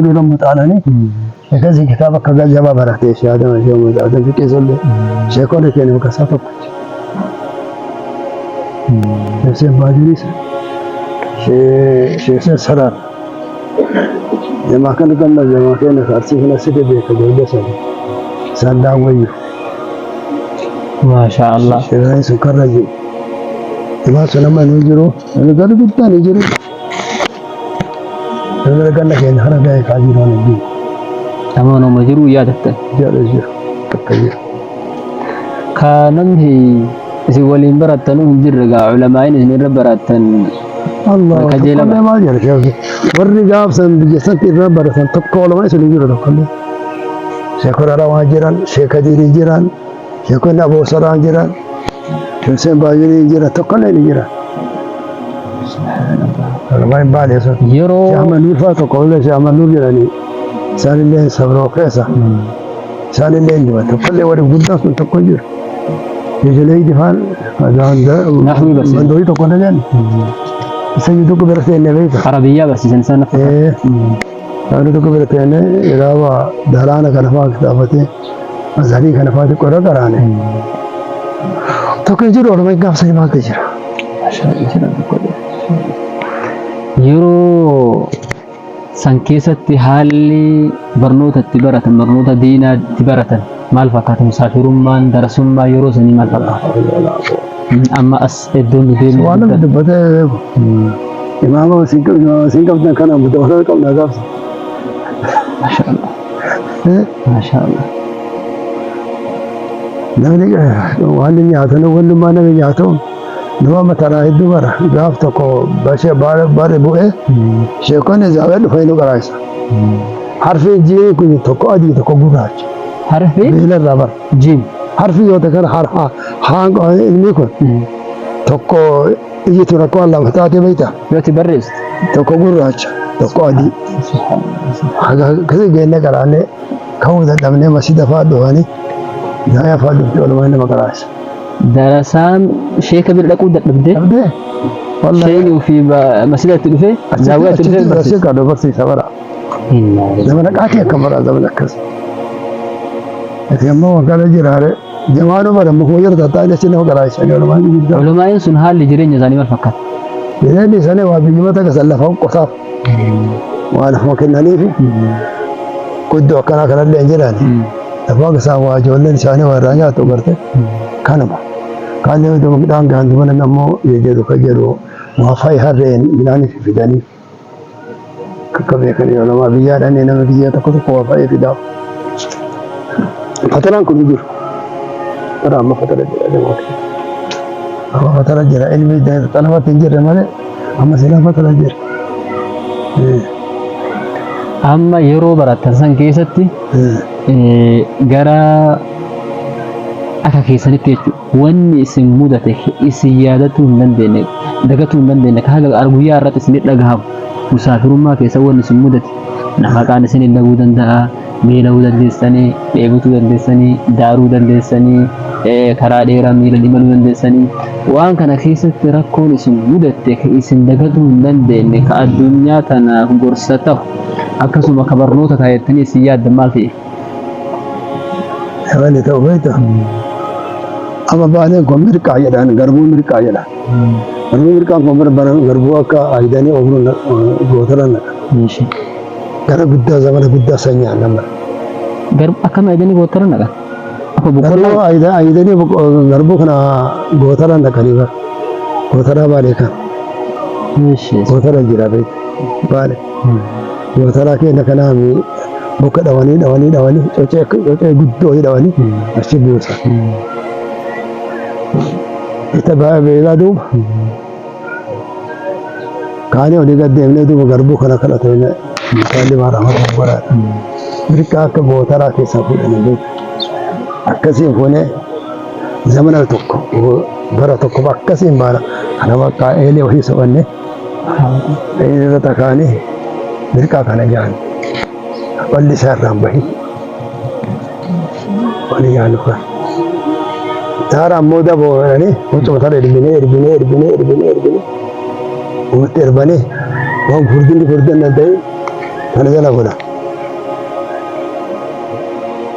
Dura muxaananii akkasii kitaaba akka jabaa barate Sheekh Adam Sheekh Muhammad Adam Fiqee Sollee sheekonni keenya bakka isaa tokkochi. Sheekh Baajuunis Sheekh Saraan jamaa kana ganna jamaa keenya arsii kana sitti beeka ijoollee sanii isaan daawwayyu. Maashaa Allah. Sheekh sun karra jiru. Jamaa sun amma inni jiru inni gadi guddaan hin jiru. Namni ganna keenya kana ga'e kaa jiru ani jiru. Nama nama jiru yaadattan. Jedhu jiru. Takka jiru. Ka namni isin waliin barattanuu hin jirre gaa ulamaa'in isin irra barattan Allah Kajeela tokkollee maal jedha sheekhi. Warri gaafsan biyya sanatti irra baratan tokko olama isin hin jiru tokkollee. Sheekota Rawaa jiran, Sheeka Diirii jiran, Sheekonni Aboosaraa jiran, Hussein Baay'ee jira tokkollee ni jira. Olamaa hin baane sun. Yeroo Sheekh Ahmad Nuur fa'aa tokko illee Sheekh Ahmad Nuur jedhanii isaanillee sabroo keessa isaanillee hin jiran tokkollee warri guddaan sun tokko hin jiru. Ijoollee faan Nahwii barsiisan. mandoorii tokko hin dhageenye. Isa iyyuu tokko bira seenne beekta. Arabiyyaa barsiisan isaan naffa. Namni tokko bira seenne kitaaba daraana kana fa'aa kitaabatee Azharii kana fa'aa xiqqoo irra qaraane. Tokko hin jiru Oromoo gaafsanii maaltu jira? Yeroo san keessatti haalli barnoota itti baratan barnoota diinaa itti baratan maal fakkaata? Musaafirummaan darasummaa yeroo sanii maal fakkaata? Amma as iddoon nu deemnu Waan namni dubbatee beeku. Imaama siin qabdan kana mudawwata qabna gaafsa. Maasha Allah. Maasha Allah. Namni waan inni nyaatu wannummaa namni nyaatu nama matanaa hedduu bara gaaf tokko bashee bare bu'ee sheekonni zaawee dhufanii nu qaraayisa. Harfi jiin kun tokko adii tokko gurraacha. Harfi Beela irraa bara. jiim. Harfi yoo ta'e kana haan ilmi kun tokko iji tun akka waan lama taate beekta. Yoo ati barreessitu. Tokko gurraacha tokko adii. Haga akkasii geenne qaraannee ka'uu dadhabnee masjida fa'aa dhufanii daa'ima fa'aa dhuftee oolmaa nama qaraasa. Darasaan sheeka bira dhaquu dadhabdee. Dhabdee? Wallahi. Sheekni ofii masjida itti dhufee zaawwiyaa itti dhufee barsiisa. Achitti qadoo barsiisa bara. Zamana qaatii akka bara zamana akkas. Ati ammoo waggaala jiraare jamaanuu bara mukuma jira tattaa'in achi nama qaraasanii oolmaa guddaa. Ulamaa'in sun haalli jireenya isaanii maal fakkaata? Jireenyi isaanii waa biyyuma takka san lafa qotaaf waa lafuma kennaniifi guddoo akkanaa kanallee hin jedhani. Lafuma isaan waa ijoolleen isaanii waa irraa nyaatu garte kanuma. Kaan yoo midhaan gahan duba namni ammoo jedhu kan jedhu waa fa'i harreen midhaan fidanii akka beekanii olamaa biyyaa dhanii nama biyya tokko tokko waa fa'ee fidaa. Fatanaan kun hin jiru. Bara amma fatana jira jamaa keessa. Amma fatana jira ilmi xalafatti hin jirre malee amma silaa fatana jira. Amma yeroo barattan san keessatti gara akka keessanitti jechuudha. Wanni isin mudate isin yaadatuu hin dandeenye dagatuu hin dandeenye ka haga guyyaa irratti isin dhagahamu musaafirummaa keessa wanni isin mudate nafaqaan isin hin dhabuu danda'a beela'uu dandeessanii dheebotuu dandeessanii daaruu dandeessanii karaa dheeraa miilan imaluu dandeessanii waan kana keessatti rakkoon isin mudatte ka isin dagatuu hin dandeenye ka addunyaa tanaaf gorsa ta'u akkasuma ka barnoota taayettanii isin yaaddan maal ta'e? Wanni ta'u beekta. Amma baaleen kun mirqaa jedhaan garbuu mirqaa jedha. Garbuu mirqaan kun bara garbuu akka aayidanii oomruu gootara naqa. Gara guddaa zamana guddaa san nyaanna. Garbu akkam aayidanii gootara naqa? Akka Garbuu boqqolloo aayidanii garbuu kana gootara naqanii bara. Gootara baalee kan. Gootara jira beekta. Baale. Gootaraa keenya kanaa muka dhawanii dhawanii dhawanii cocee cocee guddoo dhawanii achi buusa. Itti beelaa duuba. Kaanii olii gad deemnee duuba garbuu kana kadhatee misaalli maaramaa godhaadha. Mirqaa akka gootaraa keessaa fuudhanii beeku. Akkasiin fuunee zamana tokko bara tokko akkasiin baana kana bakka eelee ofii soqannee Inni irra takaanii mirqaa kana jaan balli isaa irraan bahin wani yaanu kan. Taara ammoo daboo jedhanii huccuma tana erbinee erbinee erbinee erbinee erbinee uumatti erbanii waan furdinni furdinna hin ta'in Tana jala bula.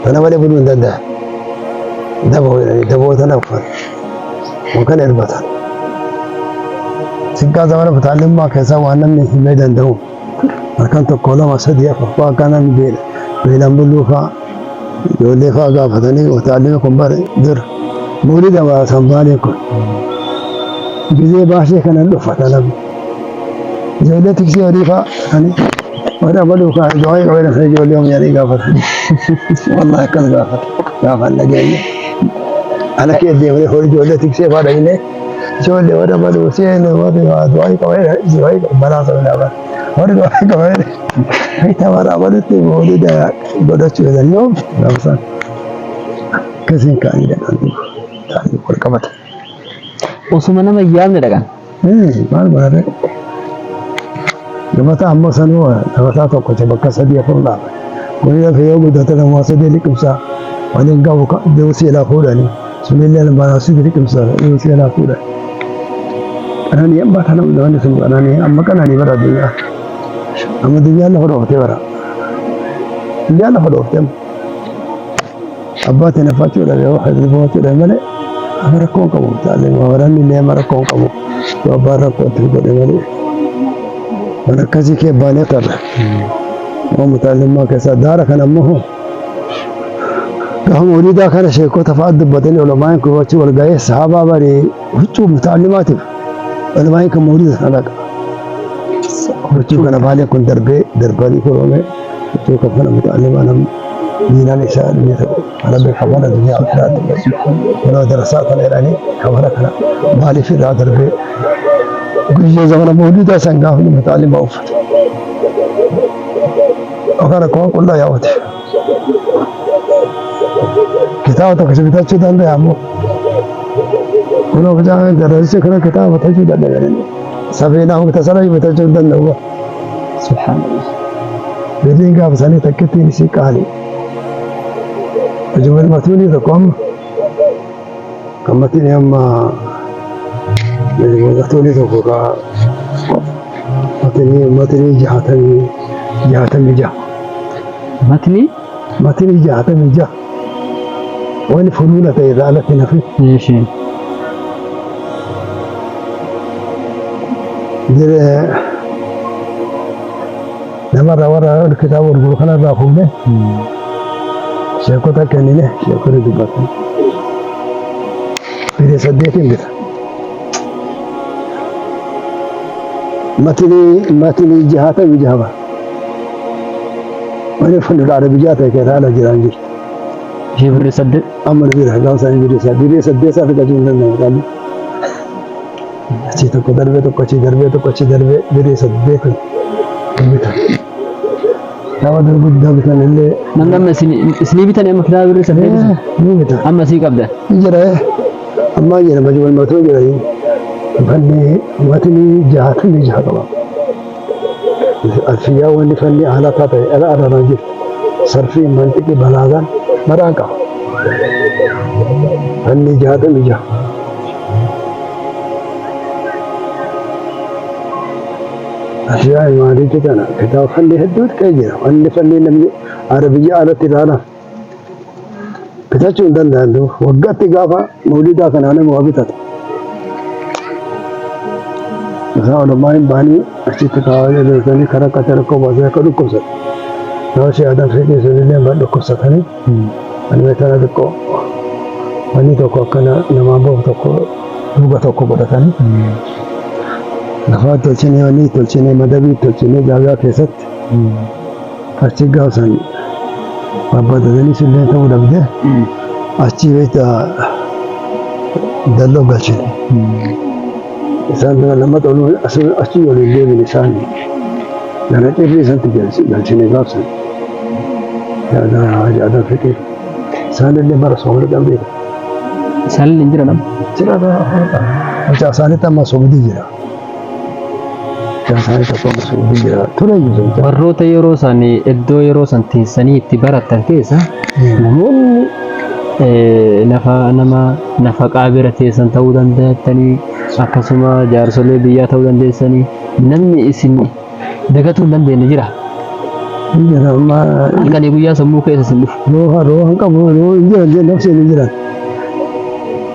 Tana malee buluu hin danda'an. Daboo jedhanii daboo tana uffatu. Waan kana erbatan. Siggaa zamana mutaallimmaa keessaa waan namni himee danda'u. Halkan tokko lama sadii afur fa'aa akka namni beela beelaan buluu fa'aa ijoollee fa'aa gaafatanii mutaallimi kun bare dur mawlida baasan baaleen kun. Gizee baasee kanan dhuffata namni. Ijoollee tiksee horii fa'aa ani warra abaluu kaa du'aa qabee lafa ijoollee om jedhanii gaafatan. Wallahi akkas gaafata. Gaafan dhageenye. Ana kee deemnee horii ijoollee tiksee fa'aa dhagnee ijoollee warra abaluu seene warri du'aa qabee du'aa balaa sana dhaban. Warri du'aa qabee itti warra abalutti mawlida godhachuu jedhan yoom gaafsan. Akkasiin ka'anii dhaqan ta'anii wal qabatan. Osuma nama hin yaamne dhaqan. Maal godhate? Gabataa ammoo sanuu gabataa tokkocha bakka sadii afur dhaaba. Kuni lafa yoo guddate nama sadii liqimsaa waliin gahu deebisee ilaa fuudhanii sunillee nama sadii liqimsaa deebisee ilaa fuudhan. Qananii amma kana wanni sun qananii amma qananii bara addunyaa. Amma addunyaan lafa dhooftee bara. Addunyaan lafa dhooftee amma. Abbaa nafachuu dhabe yoo hirribachuu dhabe malee amma rakkoo hin qabu. Baranni illee amma rakkoo hin qabu. Yoo abbaan rakkoo itti godhe malee. Waan akkasii kee baanee tarra. Waan mutaallimmaa keessaa daara kana ammoo gaafa mawlidaa kana sheekota fa'aa dubbatanii ulamaan kun achi wal ga'ee sahabaa bari huccuu mutaallimaatiif ulamaan kan mawlida sana dhaqa. Huccuu kana baalee kun darbee darbanii koromee huccuu kafana mutaallimaa namni diinaan isaa biyya ta'u rabbi kafana duniyaa akiraatti kunoo darasaa kana jedhanii kafana kana maaliif irraa darbee guyyaa zamana mawlidaa san gaafni mutaallimaa uffate. Yookaan akkuma qullaa yaa'uti. Kitaaba tokko si bitachuu danda'a ammoo. Kunoo kitaaba darasicha kana kitaaba bitachuu dadhabe. Safiinaa muktasara bitachuu hin danda'u. Subhaanallah. Birriin gaafa sanii takkittiin isii qaali. Hojii matuunii tokko amma kan matiin amma matuunii tokko ka matinii matinii 66. Matni Matinii 66. Wani funuuna ta'e irraa alatti nafi Eeshi. Dire namarraa warra kitaaba gurguru kanarraa fuunee sheekota kennine sheekota dubbatan. Birrii 8n bita. Matinii 66 bara. Wani funuun arabiyyaa ta'e keessa ala jiraan jirti. Ishee birrii 8. Amma nu bira gaafa isaanii birrii 8 isaa fidachuu hin danda'amu. Achii tokko darbee tokko achii darbee tokko achii darbee birrii 8 bitan. Kitaaba dur guddaa bitan illee Namni amma isinii bitanii amma kitaaba birrii 8 sana? Ni bitan. Amma sii qabdan. Ni jira ammaa jira majmuul matuu jira fanni matni 66 qaba. Alfiyyaa wanni fanni alataa ta'e ala alanaa jirti. Sarfii mantiqii balaagaan maraan qaba. Fanni 66. Ashiyaa maaliitu kana kitaaba fanni hedduutu kee jira. Wanni fanni namni arabiyyaa alatti ilaala. Bitachuu hin danda'an duuba. Waggaatti gaafa mawlidaa kanaa nama waa bitata. Isaa ulamaa hin baanii achitti kaawwanii beekanii karaa qaxee rakkoo baasee akka dhukkubsatu. Nama si aadaa fi keessan illee dhukkubsatanii ani meetana xiqqoo wanni tokko akkana namaan bahu tokko duuba tokko godhatanii lafaa tolchinee wanni tolchinee madabii tolchinee jaagaa keessatti achi gaafsan babbadatanii sillee ta'uu dhabdee achi beekta dalloo galchine. Isaan dura lamma oluu achi ol hin deebine isaan gara cirrii isatti galchine gaafsan. Yaada fiqee isaan illee bara soomni dhabdee. Isaan illee hin jiran amma. Jira mucaa isaaniitti amma soomni jira. Mucaa isaanii tokko amma soomni jira. Ture iyyuu mucaa. Warroota yeroo san iddoo yeroo san teessanii itti barattan keessa namoonni lafa nama nafaqaa bira teessan ta'uu dandeettanii akkasuma jaarsolee biyyaa ta'uu dandeessanii namni isin dagatuu hin dandeenye jira. Hin jira amma. Halkanii guyyaa sammuu keessa isin dhufu. Rooha rooha hin qabu, rooha hin jiran jee nafseen hin jiran.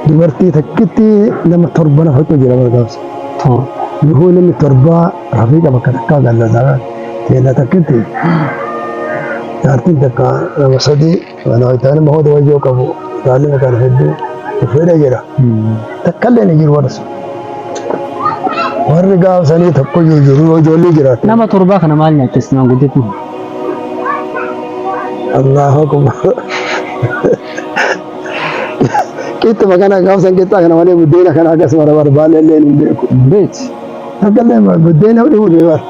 Dubartii takkitti nama torba nafatu jira bargaafsa. Torba. Yuhuu namni torbaa rafiiqa bakka takkaa gallataa teella takkitti. Jaartiin takka nama sadii mana itaan nama hooda wayyoo qabu taalima kana hedduu fedha jira. Takkallee ni jiru warra sun. Warri gaafsanii tokko jiru jiru yoo ijoollee jiraatte. Nama torbaa kana maal nyaachisti maangudditti? Allahu akbar. Qixxuma kana gaafsan qixxaa kana malee buddeena kana akkasuma barbaanne illee hin beeku. Beeti. Takkallee buddeena dhibuu beekan.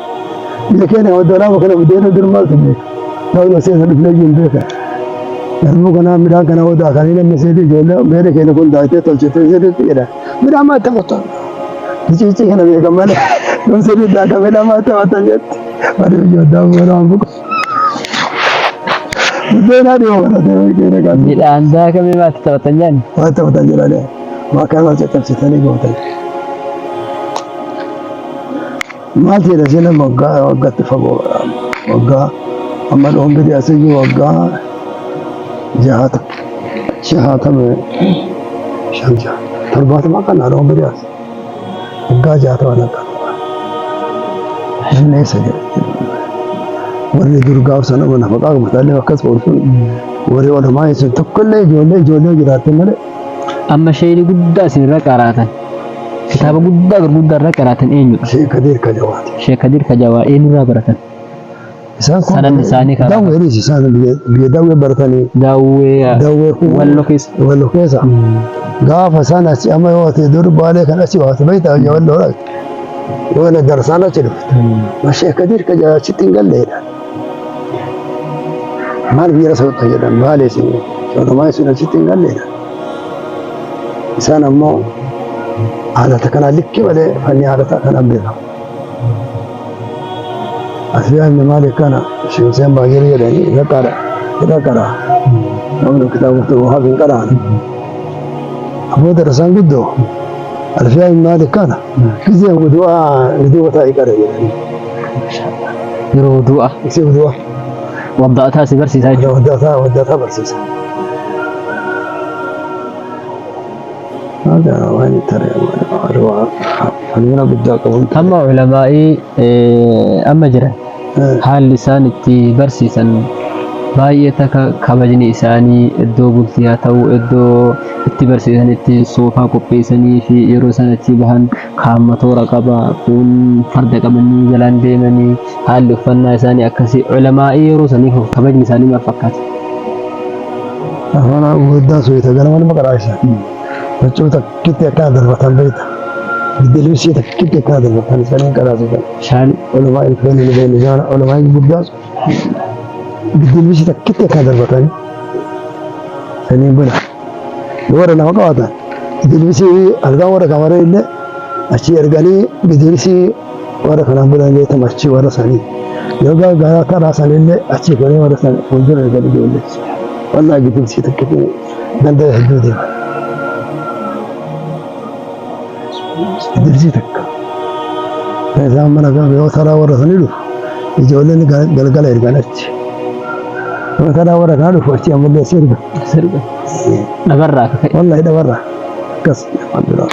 Biyya keenya wadaraa kana buddeena dur maaltu beeka. Ta'uun seena dhufnee jiru beekan. Garbuu kanaa midhaan kana odaa kan inni seetii ijoollee beela keenya kun daakitee tolchitee sirriitti jedha. Midhaan maal taphatan? Biciicii kana beekan malee yoom sirriitti daaka midhaan maal taphatan jetti. Bari ijoollee waan buqu. Buddeena dhiyoo baratee keenya kan. Midhaan daakamee maatti taphatan jaani? Maal taphatan jedhanii waa kana maal caccabsitanii gootan. Maal jedha sila waggaa waggaatti fagoo waggaa amma dhoongiri asiyyuu waggaa jahaata jahaatama shan jaha torbaatama kana dhoongiri as waggaa 60 akka namni eessa jira warri dur gaaf sana mana faqaa qabatanii akkas oolchuun warri olamaa sun tokkollee ijoollee ijoollee jiraatte malee. Amma sheeyni guddaa isin irra qaraatan kitaaba guddaa gurguddaa irra qaraatan eenyudha? Sheekh Kadir Kajawaati. Sheekh Kadir Kajawaa eenyurraa baratan? Isaan kun Sanadni isaanii karaa Daawweenis isaan biyya daawwee baratanii Daawwee daawwee kun Walloo keessa. Walloo keessa. Gaafa isaan achi amma yoo ati dur baalee kan achi waate beektaa biyya walloo dhaqxe. Yoo na darsaan achi dhufte. Ma Sheekh Kadir Kajawaa achitti hin galleedha. Maal biyya rasa jedhan baalee isin Oromaa isin achitti hin galleedha. Isaan ammoo haalata kanaa likki malee fanni haalata kanaan beekamu. Asiyaan maali kana Sheekh Hussein Baajiri jedhanii irra qara irra qara. Namni kitaaba wahaab hin qaraan. Aboo darasaan guddoo Alfiyaan maali kana gisee wudu'aa wudu'a taa'ee qara jedhanii. Yeroo wudu'a. Gisee wudu'aa. Wadda'ataa si barsiisaa jechuudha. Waddaataa waddaataa barsiisa. Hada waan tare falmina guddaa qabu. Amma ulamaa'ii amma jiran haalli isaan itti barsiisan baay'ee takka kabajni isaanii iddoo bultii haa ta'u iddoo itti barsiisan itti soofaa qopheessanii fi yeroo isaan achii bahan kaan matoora qaba kuun farda qabanii jalaan deemanii haalli uffannaa isaanii akkasii ulamaa'ii yeroo sanii hoo kabajni isaanii maal fakkaata? Afaan guddaa suuyita ganama nama qaraayisa. Huccuu takkitti akkana darbatan beekta. Giddeelbisii takkitti akkana darbatan isaanii qaraasisan. Shaali Olumaa ilfeen ni beeknu jaana olumaa guddaa giddeelbisii takkitti akkana darbatanii saniin bula. Warra lama qabaatan giddeelbisii algaan warra kamaree illee achi erganii giddeelbisii warra kanaan bulan illee tama achi warra sanii. Yoo garaa karaa sanillee achi godhee warra sana fuuldura erganii ijoollee. Wallaahi giddeelbisii takkitti ganda hedduu deema. Giddeelbisii takka. Isaan mana gaafa yoo taraa warra sanii dhufu ijoolleen galgala ergan achi. Yoo taraa warra kanaa dhufu achi ammallee si erga. Sirba dhabarraa akka ka'e. Wallaahi dhabarra akkas waan biraa.